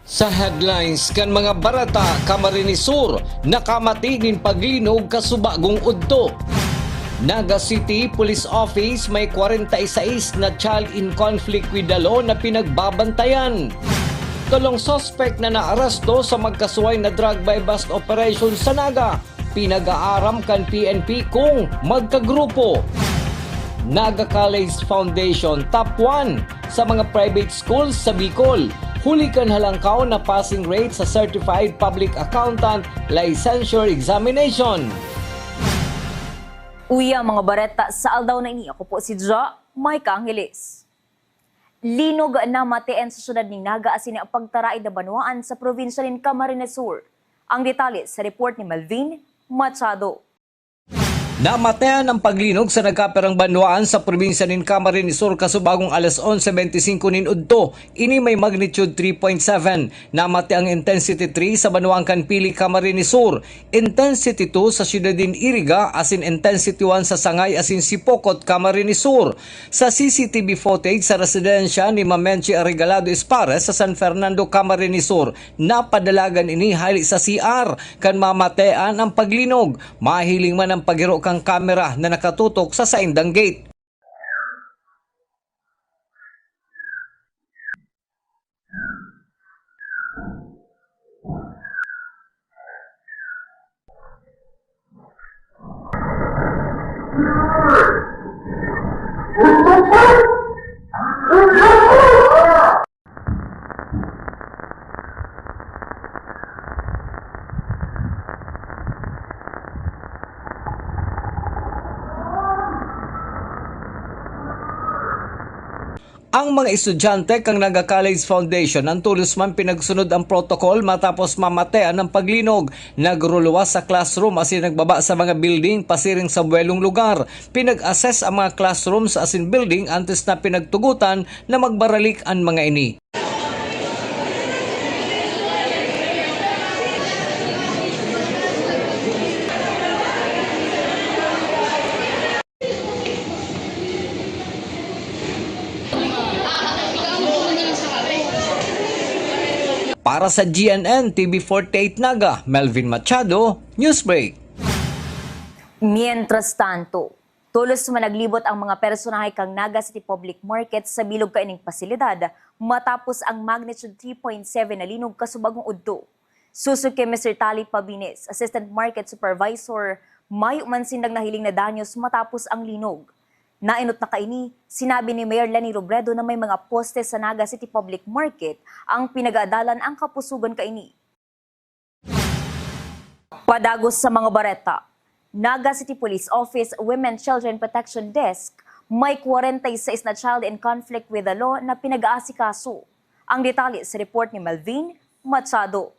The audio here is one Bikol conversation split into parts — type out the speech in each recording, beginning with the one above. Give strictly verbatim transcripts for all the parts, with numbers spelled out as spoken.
Sa headlines kan mga bareta, Camarines Sur, nakamati nin paglinog kasubagong udto. Naga City Police Office may kwarenta y sais na child in conflict with the law na pinagbabantayan. Tolong suspek na naaresto sa magkasuway na drug buy-bust operation sa Naga. Pinag-aaram kan P N P kung magkagrupo. Naga College Foundation, top one sa mga private schools sa Bicol. Huli kan halangkaw na passing rate sa Certified Public Accountant Licensure Examination. Uya mga bareta sa aldaw na ini, ako po si Ja Mike Angeles. Linog na matian sa syudad nin Naga asin ang pagtaraid na banwaan sa probinsya nin Camarines Sur. Ang detalye sa report ni Melvin Machado. Namatean ang paglinog sa nagkapirang banwaan sa probinsya nin Camarines Sur kasubagong alas onse benti singko nin udto. Ini may magnitude three point seven. Namate ang intensity three sa banwaan kan Pili, Camarines Sur, intensity two sa syudad nin Iriga, asin intensity one sa Sangay asin Sipocot, Camarines Sur. Sa C C T V footage sa residensya ni Ma'am Menchi Regalado Espares sa San Fernando, Camarines Sur, napadalagan ini hali sa C R. Kan mamatean ang paglinog, mahiling man ang paghiro kan kamera na nakatutok sa saindang gate. Ang mga estudyante kan Naga College Foundation an tolos man pinagsunod ang protocol matapos mamatean ang paglinog. Nagruluwas sa classroom asin nagbaba sa mga building pasiring sa buwelong lugar. Pinag-assess ang mga classrooms asin building antes na pinagtugotan na magbaralik an mga ini. Para sa G N N T V forty-eight Naga, Melvin Machado, Newsbreak. Mientras tanto, tolos man naglibot ang mga personahe kan Naga City Public Market sa bilog kaining pasilidad matapos ang magnitude three point seven na linog kasubagong udto. Susog ki Mister Tali Pabines, Assistant Market Supervisor, mayo man sindang nahiling na danyos matapos ang linog. Naenot na kaini, sinabi ni Mayor Leni Robredo na may mga poste sa Naga City Public Market ang pinag-aadalan ang kapusugan kaini. Padagos sa mga bareta, Naga City Police Office Women Children Protection Desk, may kwarenta y seis na child in conflict with the law na pinag-aasikaso. Ang detalye sa report ni Melvin Machado.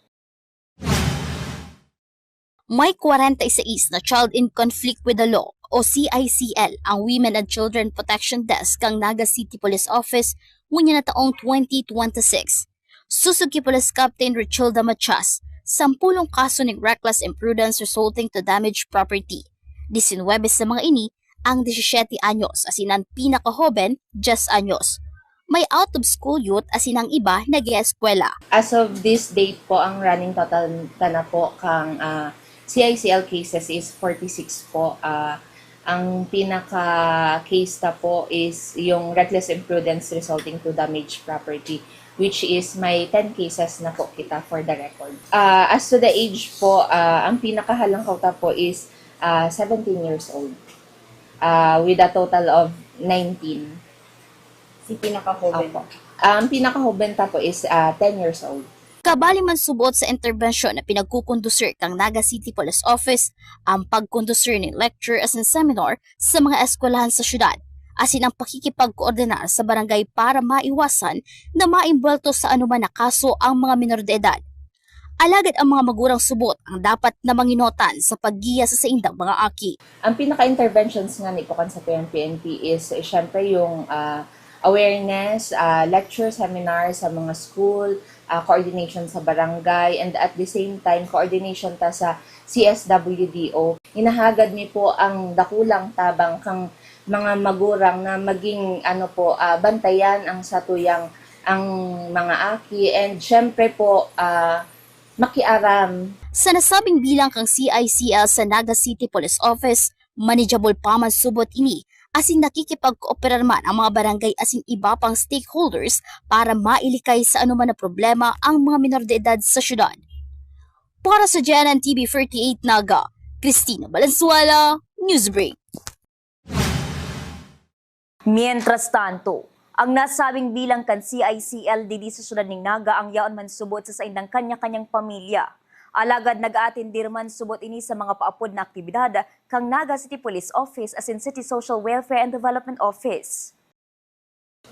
May kwarenta y seis na Child in Conflict with the Law o C I C L ang Women and Children Protection Desk kan Naga City Police Office ngunyan na taong twenty twenty-six. Susog ki Police Captain Richelda Matias, sampulong kaso nin reckless imprudence resulting to damage property. Disinwebe sa mga ini ang disisiyete anyos asin an pinakahoben, dyes anyos. May out-of-school youth asin ang iba nag-eeskwela. As of this date po, ang running total ta na po kang, ah, C I C L cases is forty-six po. Ah, ang pinaka-case ta po is yung reckless imprudence resulting to damage property, which is may ten cases na po kita for the record. Ah, as to the age po, ah, ang pinakahalangkaw ta po is, ah, seventeen years old, ah, with a total of nineteen. Si pinakahoben. Opo. Ang pinakahoben ta po is, ah, ten years old. Kabali man subot sa interbensyon na pinagkukondusir kan Naga City Police Office, ang pagkondusir nin lecture asin seminar sa mga eskwelahan sa syudad, asin ang pakikipagkoordinar sa barangay para maiwasan na maimbwelto sa anuman na kaso ang mga minor de edad. Alagad ang mga magurang subot ang dapat na manginotan sa paggiya sa saindang mga aki. Ang pinaka-interventions nga ni po kan sa P N P is, eh, syempre yung, ah, awareness, ah, lecture, seminar sa mga school, ah, coordination sa barangay, and at the same time, coordination ta sa C S W D O. Hinahagad mi po ang dakulang tabang kang mga magurang na maging, ano po, ah, bantayan ang satuyang ang mga aki, and syempre po, ah, makiaram. Sa nasabing bilang kan C I C L sa Naga City Police Office, manageable pa man subot ini, asin nakikipagkooperar man ang mga barangay asin iba pang stakeholders para mailikay sa anoman na problema ang mga minor de edad sa syudad. Para sa G N N T V forty-eight Naga, Christina Valenzuela, Newsbreak. Mientras tanto, ang nasabing bilang kan C I C L digdi sa syudad nin Naga ang yaon man subot sa saindang kanya-kanyang pamilya. Alagad nag-aatender man subot ini sa mga paapod na aktibidad kan Naga City Police Office asin City Social Welfare and Development Office.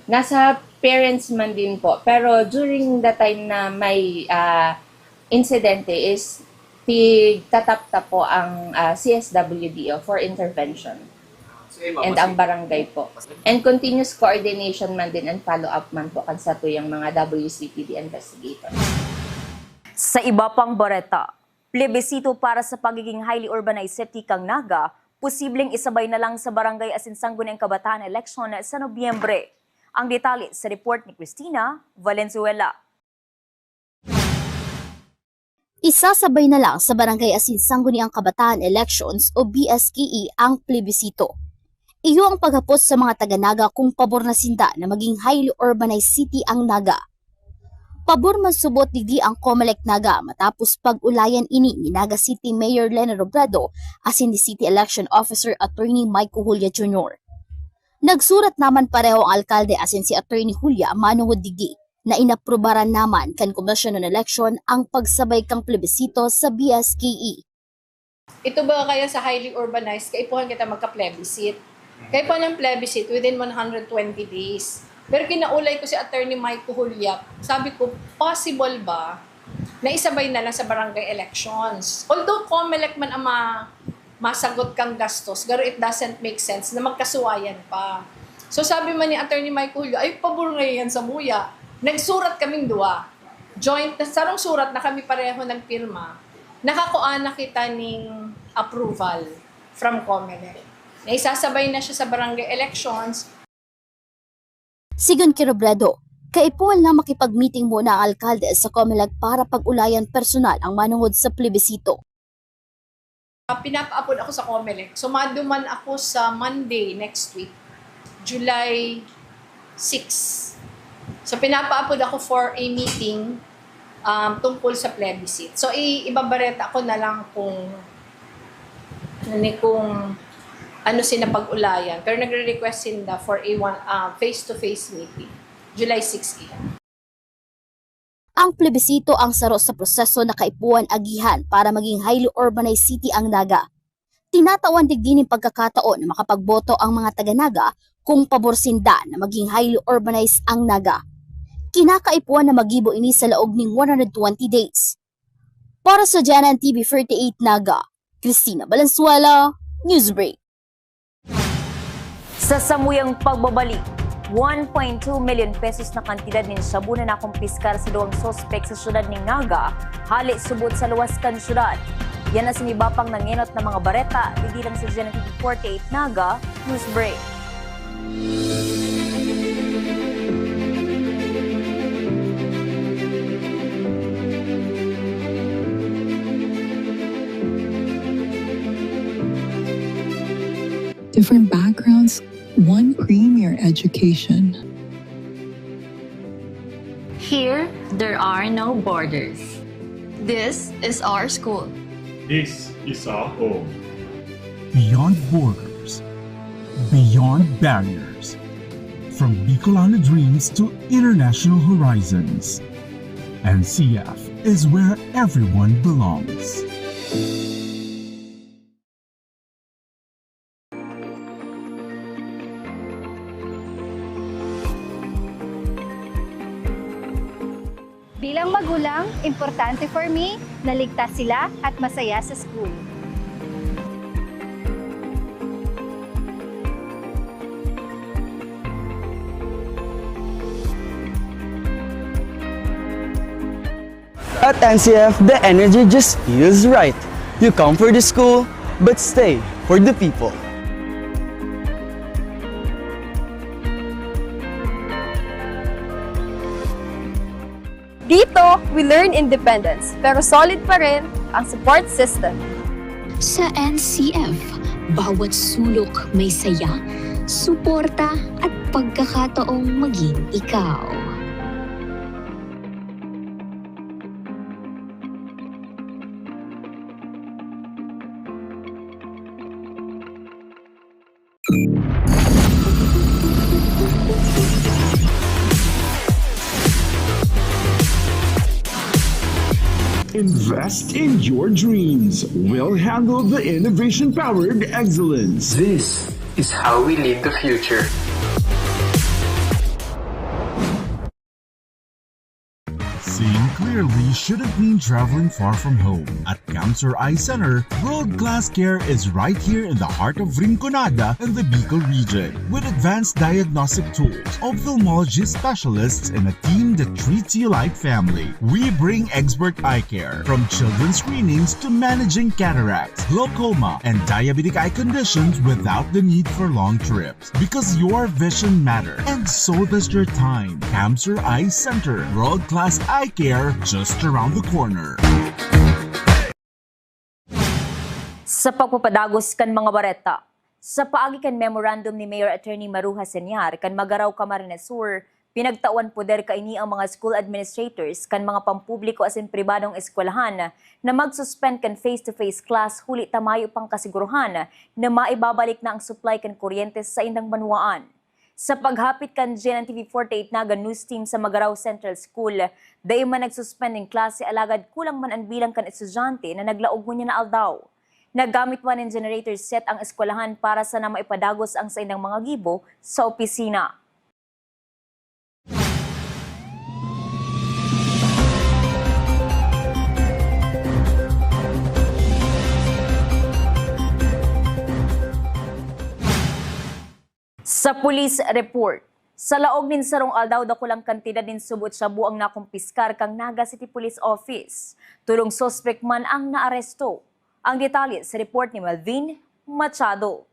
Nasa parents man din po, pero during the time na may, ah, insidente is tigtatapta po ang, ah, C S W D O for intervention. And ang barangay po. And continuous coordination man din and follow-up man po kan satuyang mga W C P D investigator. Sa iba pang bareta, plebisito para sa pagiging highly urbanized city kan Naga, posibleng isabay na lang sa barangay asin sangguniang kabataan eleksyon sa Nobyembre. Ang detalye sa report ni Christina Valenzuela. Isasabay na lang sa Barangay asin Sangguniang Kabataan Elections o B S K E ang plebisito. Iyo ang paghapot sa mga taga-Naga kung pabor na sinda na maging highly urbanized city ang Naga. Pabor man subot digdi ang Comelec Naga matapos pag-ulayan ini ni Naga City Mayor Leni Robredo asin ni City Election Officer Attorney Mike Julia Junior. Nagsurat naman pareho ang alkalde asin si Attorney Julia manongod digdi na inaprubaran naman kan Commission on Election ang pagsabay kan plebisito sa B S K E. Ito ba kaya sa highly urbanized, kaipuhan kita magka-plebiscite? Kaipuhan ng plebiscite within one hundred twenty days. Pero kinaulay ko si Attorney Mike Julia, sabi ko, possible ba na isabay na lang sa barangay elections? Although Comelec man ang ma-, masagot kang gastos, pero it doesn't make sense na magkasuwayan pa. So sabi man ni Attorney Mike Julio, "Ay, pabor nga yan sa muya." Nagsurat kaming duwa. Joint, na sarong surat na kami pareho nagpirma. Nakakua na kita ning approval from Comelec. Na isasabay na siya sa barangay elections. Sigon ki Robredo, kaipuhan lang makipag-meeting muna ang alkalde sa Comelec para pag-ulayan personal ang manongod sa plebisito. Ah, pinapaapod ako sa Comelec. So, maduman ako sa Monday next week, July six. So, pinapaapod ako for a meeting, um, tungkol sa plebiscite. So, i-, ibabareta ko na lang kung, ano, kung ano sila pag-ulayan. Pero nagre-request sinda for a one, ah, face-to-face meeting. July six iyan. Ang plebisito ang saro sa proseso na kaipuhan agihan para maging highly urbanized city ang Naga. Tinatawan digdi nin pagkakataon na makapagboto ang mga taga-Naga kung pabor sinda na maging highly urbanized ang Naga. Kinakaipuhan na magibo ini sa laog ning one hundred twenty days. Para sa G N N T V forty-eight Naga, Christina Valenzuela, Newsbreak. Sa samuyang pagbabalik, one point two milyon pesos na kantidad nin shabu na nakumpiskar sa duwang suspek sa syudad nin Naga, hale subot sa luwas kan syudad. Yan asin iba pang nangenot na mga bareta, digdi lang sa G N N T V forty-eight Naga, Newsbreak. Different backgrounds, one premier education. Here, there are no borders. This is our school. This is our home. Beyond borders, beyond barriers, from Bicolano dreams to international horizons, N C F is where everyone belongs. Bilang magulang, importante for me na ligtas sila at masaya sa school. At N C F, the energy just feels right. You come for the school, but stay for the people. Dito, we learn independence, pero solid pa rin ang support system. Sa N C F, bawat sulok may saya, suporta at pagkakataong maging ikaw. Invest in your dreams. We'll handle the innovation powered excellence. This is how we lead the future. Seeing clearly shouldn't mean traveling far from home. At Camsur Eye Center, world-class care is right here in the heart of Rinconada and the Bicol region. With advanced diagnostic tools, ophthalmology specialists, and a team that treats you like family, we bring expert eye care, from children's screenings to managing cataracts, glaucoma, and diabetic eye conditions without the need for long trips. Because your vision matters, and so does your time. Camsur Eye Center, world-class eye care just around the corner. Sa pagpapadagos kan mga bareta, sa paagi kan memorandum ni Mayor Attorney Maru Hasenyar kan Magarao, Camarines Sur, pinagtawan poder kaini ang mga school administrators kan mga pampubliko asin pribadong eskwelahan na mag-suspend kan face-to-face class huli ta mayo pang kasiguruhan na maibabalik na ang supply kan kuryente sa saindang banwaan. Sa paghapit kan G N N T V forty-eight Naga News Team sa Magarao Central School, dai man nag-suspend nin klase alagad kulang man an bilang kan estudyante na naglaog ngunyan na aldaw. Naggamit man nin generator set ang eskwelahan para sana maipadagos ang saindang mga gibo sa opisina. Sa police report, sa laog nin sarong aldaw, dakulang kantidad nin subo't shabu ang nakumpiskar kan Naga City Police Office. Tolong suspek man ang naaresto. Ang detalye sa report ni Melvin Machado.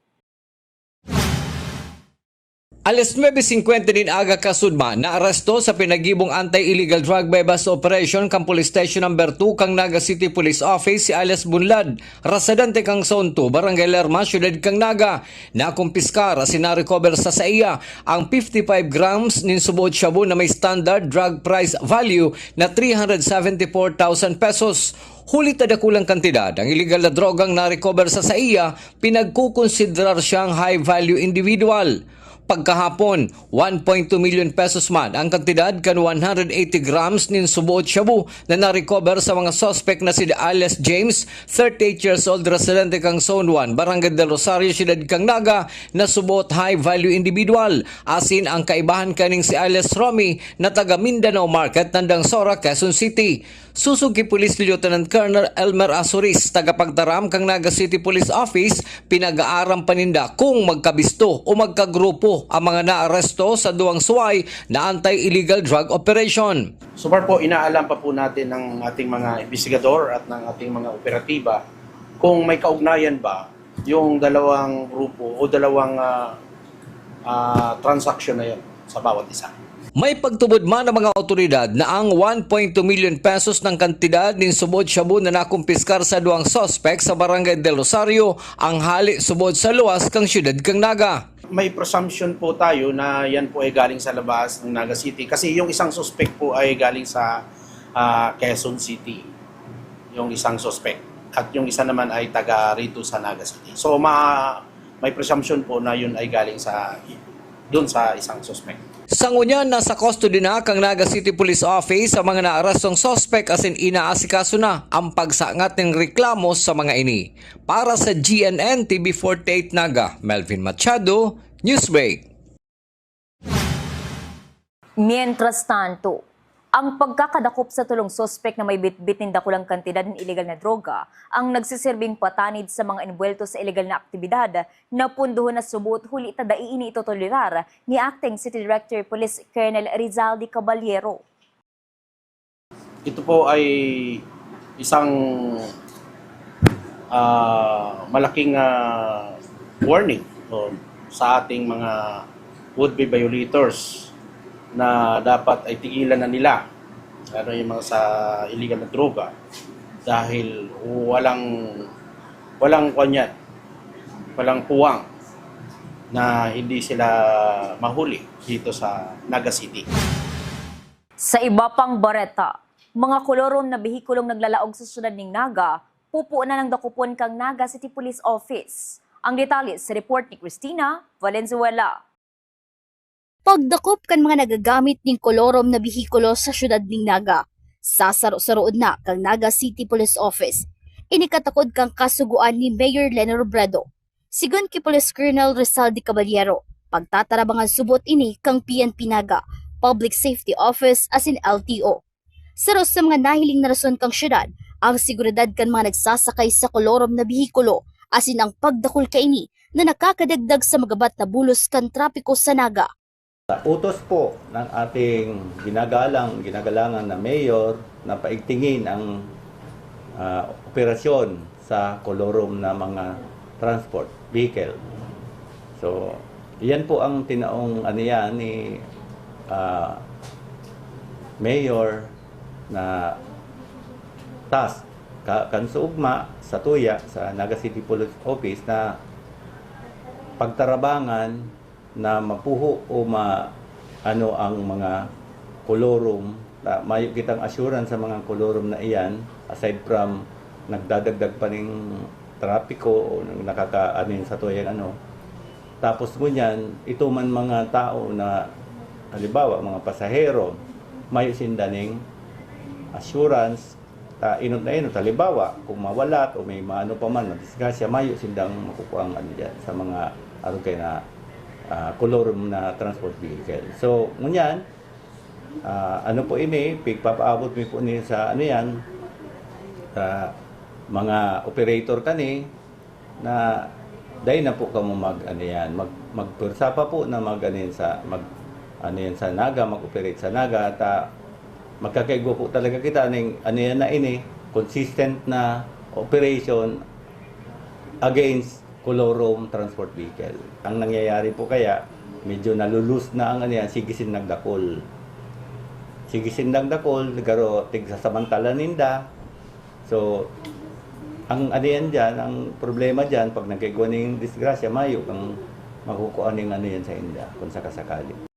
Alas nuebe singkwenta nin aga kasudma, naaresto sa pinagibong anti-illegal drug buy-bust operation kan Police Station Number two kan Naga City Police Office si alias Bunlad, residente kan Zone two, Barangay Lerma, Siyudad kan Naga. Nakumpiskar asin na-recover sa saiya ang fifty-five grams nin suboot shabu na may standard drug price value na three hundred seventy-four thousand pesos. Huli ta dakulang kantidad ang iligal na drogang na-recover sa saiya, pinagkukonsiderar siyang high-value individual. Pagkahapon, one point two million pesos man ang kantidad kan one hundred eighty grams nin suboot shabu na na-recover sa mga suspek na si alias James, thirty-eight years old, residente kan Zone one, Barangay Del Rosario, Siyudad kan Naga, na suboot high-value individual, asin ang kaibahan kaning si alias Romy na taga Mindanao Market, Tandangsora, Quezon City. Susog ki Police Lieutenant Colonel Elmer Azuris, tagapagtaram kan Naga City Police Office, pinag-aaram pa ninda kung magkabisto o magkagrupo ang mga naaresto sa duwang suway na anti-illegal drug operation. So far po, inaalam pa po natin ng ating mga investigador at ng ating mga operatiba kung may kaugnayan ba yung dalawang grupo o dalawang, ah, ah, transaksyon na yun sa bawat isa. May pagtubod man ang mga awtoridad na ang one point two million pesos na kantidad nin suboot shabu na nakumpiskar sa duwang suspek sa Barangay Del Rosario ang hali suboot sa luwas kan siyudad kan Naga. May presumption po tayo na yan po ay galing sa labas ng Naga City kasi yung isang suspek po ay galing sa, ah, Quezon City, yung isang suspek, at yung isa naman ay taga rito sa Naga City. So ma-, may presumption po na yun ay galing sa, dun sa isang suspek. Sa ngunyan, nasa custody na kan Naga City Police Office ang mga naarestong suspek asin inaasikaso na ang pagsangat nin reklamo sa mga ini. Para sa G N N T V forty-eight Naga, Melvin Machado, Newsbreak. Mientras tanto, ang pagkakadakop sa tolong suspek na may bitbit nin dakulang kantidad nin iligal na droga ang nagsiserbing patanid sa mga enbuwelto sa iligal na aktibidad na pundohon na suboot huli ta dai ini itotolerar ni Acting City Director Police Colonel Rizaldi Caballero. Ito po ay isang, ah, malaking, ah, warning, o, sa ating mga would-be violators na dapat ay tigilan na nila Lalo yung mga sa illegal na droga, dahil walang, walang kwan yan, walang puwang na hindi sila mahuli dito sa Naga City. Sa iba pang bareta, mga kolorum na behikulong naglalaog sa siyudad ning Naga, pupunan ng dakopon kan Naga City Police Office. Ang detalye sa report ni Christina Valenzuela. Pagdakop kan mga nagagamit nin kolorum na behikulo sa siyudad nin Naga, sasaro-saroon na kan Naga City Police Office. Ini katakod kan kasugoan ni Mayor Leni Robredo. Sigon ki Police Colonel Rizal de Caballero, pagtatarabangan subot ini kan P N P Naga, Public Safety Office asin L T O. Saro sa mga nahiling na rason kan siyudad, ang seguridad kan mga nagsasakay sa kolorum na behikulo asin ang pagdakul kaini na nakakadagdag sa magabat na bulos kan trapiko sa Naga. Sa utos po ng ating ginagalang, ginagalangan na mayor na paigtingin ang, ah, operasyon sa kolorum na mga transport vehicle. So, iyan po ang tinaong, ano yan, ni, ah, mayor na task ka, kan sa ugma, sa tuya, sa Naga City Police Office na pagtarabangan na mapuho o ma-, ano ang mga kolorum. Ta-, mayo kitang assurance sa mga kolorum na iyan, aside from nagdadagdag pa ning trapiko o nakaka-, ano yun sa tuyang ano. Tapos ngunyan, ito man mga tao na, halimbawa, mga pasahero, mayo sinda ning assurance, ta inot na inot. Halimbawa, kung mawalat o may maano pa man, madisgrasya, mayo sindang makukuang ano diyan sa mga arog kay na, ah, kolorum na transport vehicle. So, ngunyan, ah, ano po ini, pigpapaabot mi po ni sa ano yan, sa mga operator kani, na dai na po kamo mag, ano yan, mag, magpwersa pa po na mag, ano yan, sa, mag, ano yan, sa Naga, mag-operate sa Naga, ta magkakaigwa po talaga kita ning, ano yan na ini, consistent na operation against kolorum transport vehicle. Ang nangyayari po kaya, medyo nalulus na ang, ano yan, sige sindang dakul. Sige sindang dakul, garo tigsasamantala ninda. So, ang ano yan dyan, ang problema dyan, pag nagkaigwa ning disgrasya, mayo kang makukuha ning ano yan sa inda, kung sakasakali.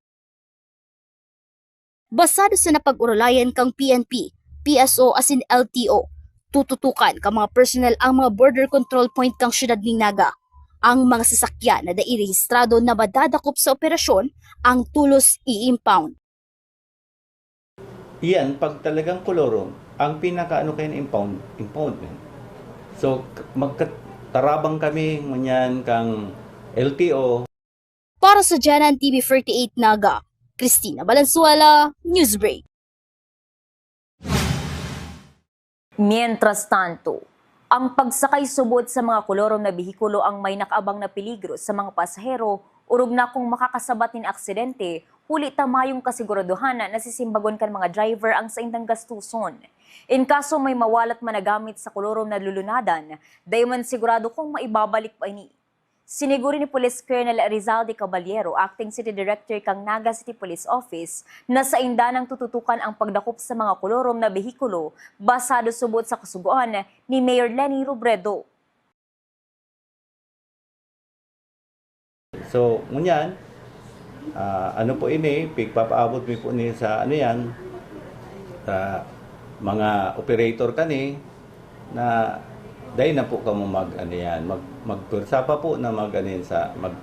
Basado sa napag-orolayan kang P N P, P S O asin L T O, tututukan kan mga personnel ang mga border control point kan siyudad nin Naga. Ang mga sasakyan na dai rehistrado na madadakop sa operasyon, ang tolos i-impound. Iyan, pag talagang kolorum, ang pinakaano kayo na impound, impoundment. So, k-, magkatarabang kami ngunyan kang L T O. Para sa Janan T V forty-eight Naga, Christina Valenzuela, Newsbreak. Mientras tanto, ang pagsakay subot sa mga kolorum na behikulo ang may nakaabang na peligro sa mga pasahero, orog na kung makakasabat nin aksidente, huli ta mayong kasiguraduhan na nasimbagon kan mga driver ang saindang gastuson. In kaso may mawalat man na gamit sa kolorum na lulunadan, dai man sigurado kung maibabalik pa ini. Siniguro ni Police Colonel Rizal de Caballero, Acting City Director kan Naga City Police Office, na sainda nang tututukan ang pagdakop sa mga kolorum na behikulo basado subot sa kasugoan ni Mayor Leni Robredo. So, ngunyan, ah, ano po ini, pigpapaabot mi po ni sa, ano yan, sa mga operator kani, na dai na po kamo mag, ano yan, mag, magpwersa pa po na mag, ano yan, sa, mag,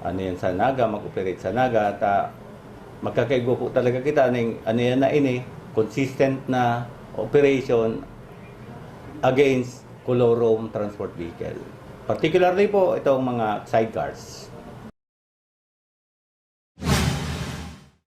ano yan, sa Naga, mag-operate sa Naga, ta magkakaigwa po talaga kita ning, ano yan na ini, consistent na operation against colorum transport vehicle. Particularly po itong mga sidecars.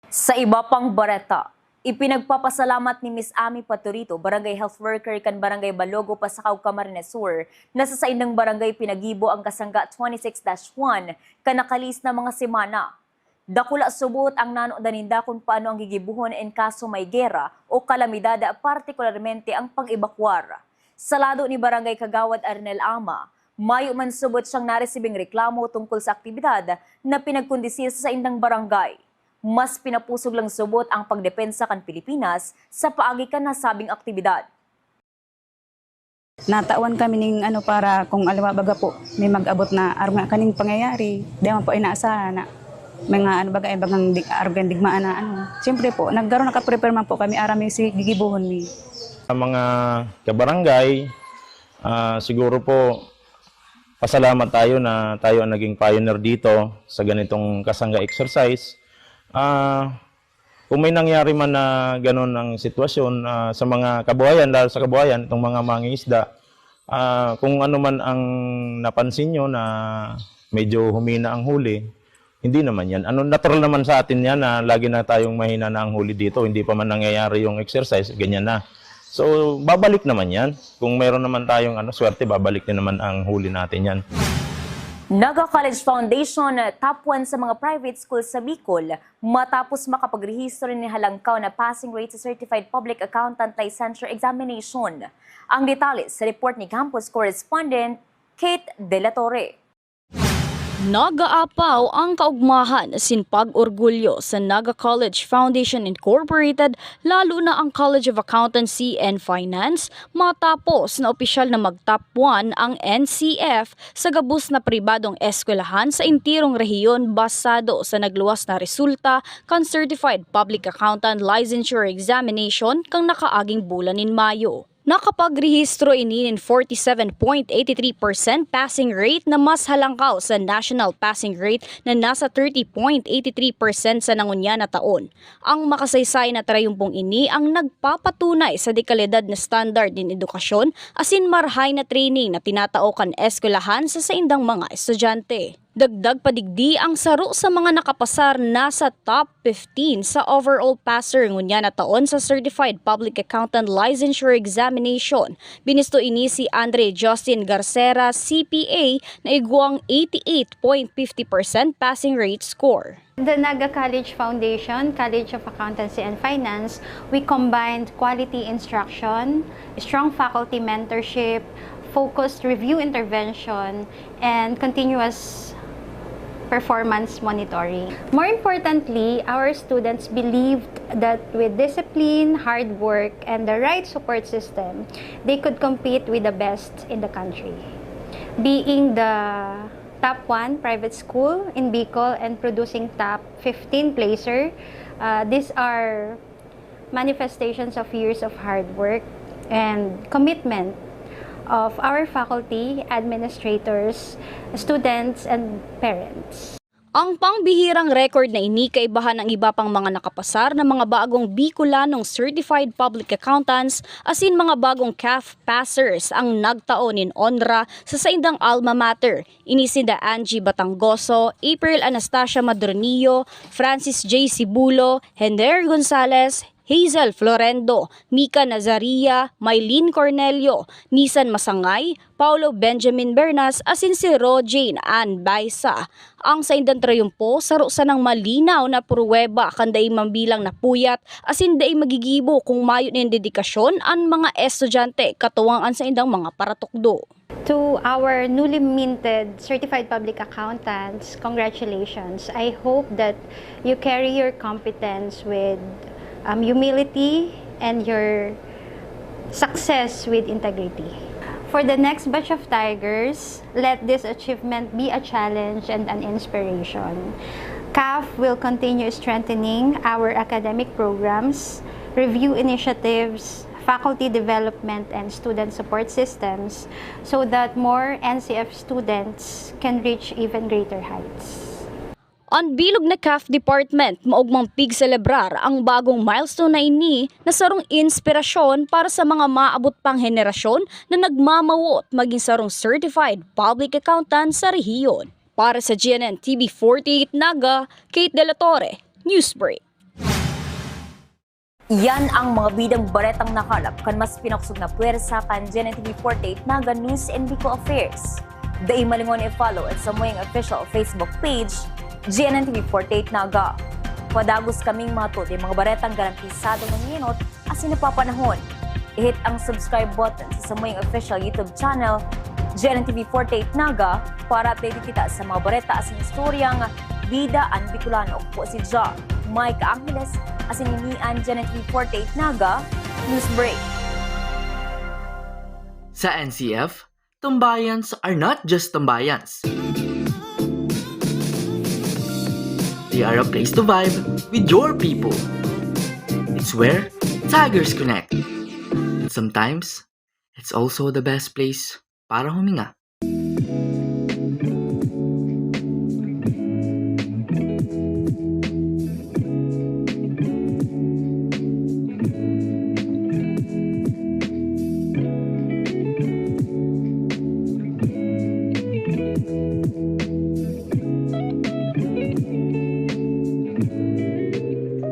Sa iba pang bareta, ipinagpapasalamat ni Miss Ami Patorito, barangay health worker kan Barangay Balogo, Pasacao, Camarines Sur, na sa saindang barangay pinagibo ang Kasangga twenty-six dash one kan nakalihis na mga semana. Dakula subot ang nanodan ninda kun paano ang gigibohon in kaso may gera o kalamidad, partikularmente ang pag-ebakwar. Sa lado ni Barangay Kagawad Arnel Ama, mayo man subot siyang naresibing reklamo tungkol sa aktibidad na pinagkondisir sa saindang barangay. Mas pinapusog lang subot ang pagdepensa kan Pilipinas sa paagi kan nasabing aktibidad. Natawan kami ning ano, para kung aliwa baga po, may mag-abot na arog nga kaning pangyayari, di man po inaasahan na mga ano baga, eh, bagang di-, arog ang digmaan na ano. Siyempre po, nagkaroon, nakaprepare man po kami, aram mi si gigibohon mi. Sa mga kabarangay, ah, siguro po, pasalamat tayo na tayo ang naging pioneer dito sa ganitong kasangga exercise. Ah, kung may nangyari man na ganun ang sitwasyon, ah, sa mga kabuhayan, lalo sa kabuhayan, itong mga mangingisda, ah, kung ano man ang napansin nyo na medyo humina ang huli, hindi naman yan. Ano, natural naman sa atin yan na lagi na tayong mahina na ang huli dito. Hindi pa man nangyayari yung exercise, ganyan na. So, babalik naman yan. Kung meron naman tayong ano, swerte, babalik din naman ang huli natin yan. Naga College Foundation, top one sa mga private school sa Bicol, matapos makapagrehistro nin halangkaw na passing rate sa Certified Public Accountant Licensure Examination. Ang detalye sa report ni campus correspondent Kate De La Torre. Nagaapaw ang kaugmahan asin pag-orgulyo sa Naga College Foundation Incorporated, lalo na ang College of Accountancy and Finance, matapos na opisyal na mag-top one ang N C F sa gabos na pribadong eskwelahan sa entirong rehiyon, basado sa nagluwas na resulta kan Certified Public Accountant Licensure Examination kan nakaaging bulan nin Mayo. Nakapagrehistro ini nin forty seven point eighty three percent passing rate, na mas halangkaw sa national passing rate na nasa thirty point eighty three percent sa nangunyan na taon. Ang makasaysay na trayumpong ini ang nagpapatunay sa dekalidad na standard nin edukasyon asin marhay na training na tinatao kan eskwelahan sa saindang mga estudyante. Dagdag pa digdi, ang saro sa mga nakapasar nasa top fifteen sa overall passer ngunyan na taon sa Certified Public Accountant Licensure Examination. Binisto ini si Andre Justin Garcera, C P A, na igwang eighty eight point fifty percent passing rate score. The Naga College Foundation, College of Accountancy and Finance, we combined quality instruction, strong faculty mentorship, focused review intervention, and continuous performance monitoring. More importantly, our students believed that with discipline, hard work, and the right support system, they could compete with the best in the country. Being the top one private school in Bicol and producing top fifteen placer, uh, these are manifestations of years of hard work and commitment of our faculty, administrators, students, and parents. Ang pangbihirang record na ini kaibahan ang iba pang mga nakapasar na mga bagong Bicolanong Certified Public Accountants asin mga bagong CAF passers ang nagtao nin onra sa saindang alma mater. Ini sinda Angie Batanggoso, April Anastasia Madronillo, Francis J Sibulo, Hender Gonzalez, Hazel Florendo, Mika Nazaria, Mylene Cornelio, Nisan Masangay, Paulo Benjamin Bernas, asin si Rojane Ann Baisa. Ang saindang trayumpo, saro sanang malinaw na pruweba kan dai man bilang napuyat asin dai magigibo kung mayo nin dedikasyon an mga estudyante katuwang an saindang mga paratukdo. To our newly minted certified public accountants, congratulations. I hope that you carry your competence with, um, humility and your success with integrity. For the next batch of Tigers, let this achievement be a challenge and an inspiration. CAF will continue strengthening our academic programs, review initiatives, faculty development, and student support systems so that more N C F students can reach even greater heights. An bilog na CAF Department maogmang pigselebrar ang bagong milestone na ini na sarong inspirasyon para sa mga maabot pang henerasyon na nagmamawot magin sarong certified public accountant sa rehiyon. Para sa G N N T V forty-eight Naga, Kate De La Torre, Newsbreak. Yan ang mga bidang baretang nakalap kan mas pinakosog na pwersa kan G N N T V forty-eight Naga News and Bicol Affairs. Dai malingaw na i-follow an samuyang official Facebook page, G N N T V forty-eight Naga. Padagos kaming mga tutoy mga baretang garantisadong nanginot asin napapanahon. I-hit ang subscribe button sa samuyang official YouTube channel, G N N T V forty-eight Naga, para updated kita sa mga bareta asin istoryang bida an Bicolano. Ako po si Ja. Micah Angeles, asin ini an Janet Lee forty-eight Naga News Break. Sa N C F, tambayans are not just tambayans. They are a place to vibe with your people. It's where Tigers connect. And sometimes, it's also the best place para huminga.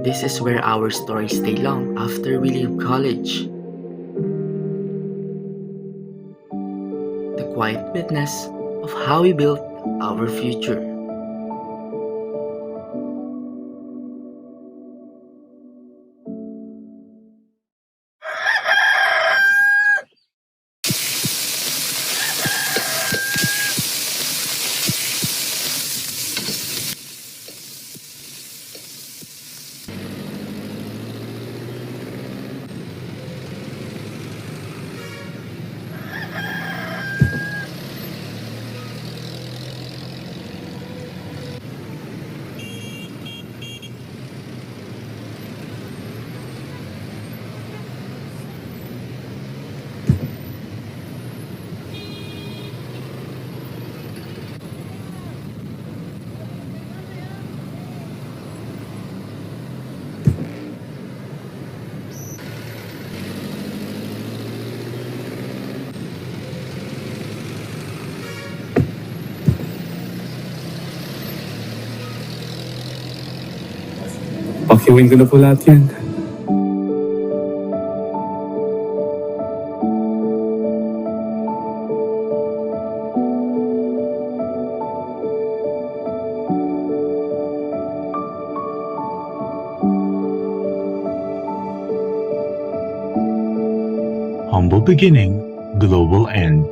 This is where our stories stay long after we leave college. The quiet witness of how we built our future. Pakiuwin ko na po lahat yan. Humble beginning, global end.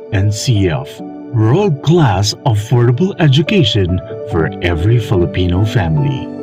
N C F, world-class affordable education for every Filipino family.